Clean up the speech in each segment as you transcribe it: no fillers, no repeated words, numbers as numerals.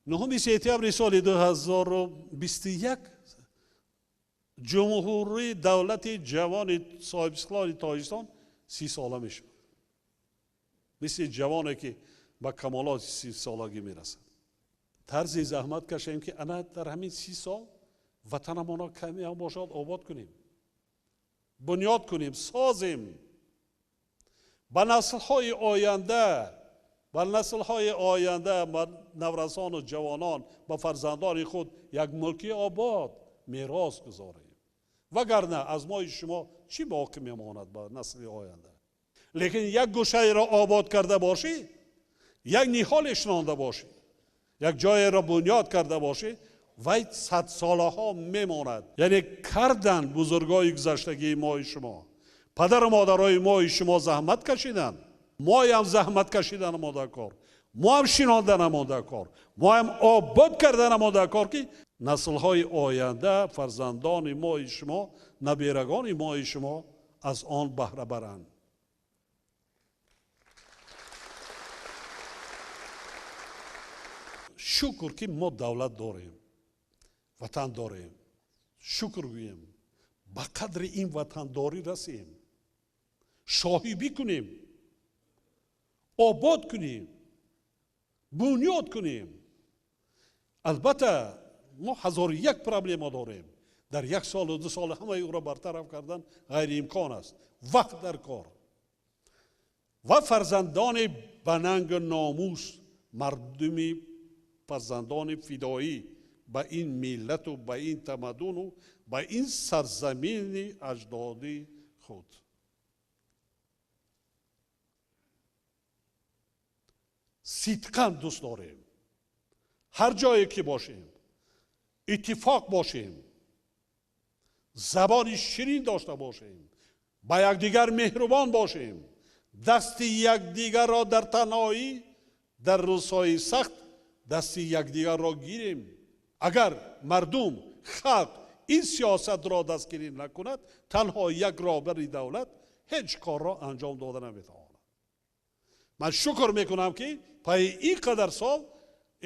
9 сентябри соли 2021 ҷумҳурии давлати ҷавони соҳибистиқлоли Тоҷикистон 30 сола мешавад. Мисли ҷавоне ки ба камолоти 30 солагӣ мерасад. Тарзи заҳмат кашем ки ана дар ҳамин 30 сол ватанамонро каме ҳам бошад обод кунем, бунёд кунем, созем. Ба наслҳои оянда, ба наслҳои оянда, ба наврасону ҷавонон, ба фарзандони худ як мулки обод мерос гузорем. Вагарна аз мои шумо чӣ боқӣ мемонад ба насли оянда? Лекин як гӯшаеро обод карда бошӣ, як ниҳоле шинонда бошӣ, як ҷоеро бунёд карда бошӣ, вай садсолаҳо мемонад. Яъне кардан бузургои гузаштагии мои шумо, падару модарои мои шумо заҳмат кашиданд, моям заҳмат кашидан омода кор, моам шинондан омода кор, моам обод кардан омода кор, ки наслҳои оянда, фарзандони мои шумо, наберагони мои шумо аз он баҳра баранд. Шукр ки мо давлат дорем, ватан дорем. Шукр гӯем, ба қадри ин ватандорӣ расем, шоҳибӣ кунем, обод кунем, бунёд кунем. Албатта мо 1001 проблема дорем. Дар як солу 2 сол ҳамаи ӯро бартараф кардан ғайриимкон аст. Вақт дар кор. Ва фарзандони ба нангу номус, мардуми фарзандони фидоӣ ба ин миллату ба ин тамаддуну ба ин сарзамини аҷдодии худ. Сидқан дӯст дорем. Ҳар ҷое ки бошем, иттифоқ бошем, забони ширин дошта бошем, ба якдигар меҳрубон бошем, дасти якдигарро дар танҳоӣ, дар рӯзҳои сахт дасти якдигарро гирем. Агар мардум, халқ ин сиёсатро дастгирӣ накунад, танҳо як роҳбари давлат ҳеҷ корро анҷом дода наметавонад. Ман шукр мекунам ки пайи ин қадар сол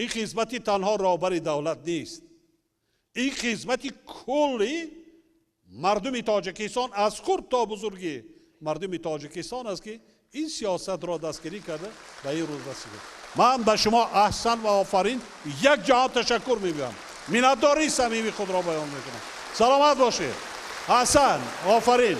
ин хизмати танҳо роҳбари давлат нест, ин хизмати кулли мардуми Тоҷикистон аз хурд то бузурги мардуми Тоҷикистон аст ки ин сиёсатро дастгирӣ карда ба ин рӯз расида. Ман ба шумо аҳсан ва офарин як ҷаҳон ташаккур мегӯям. Миннатдории самимии худро баён мекунам. Саломат бошед. Аҳсан, офарин.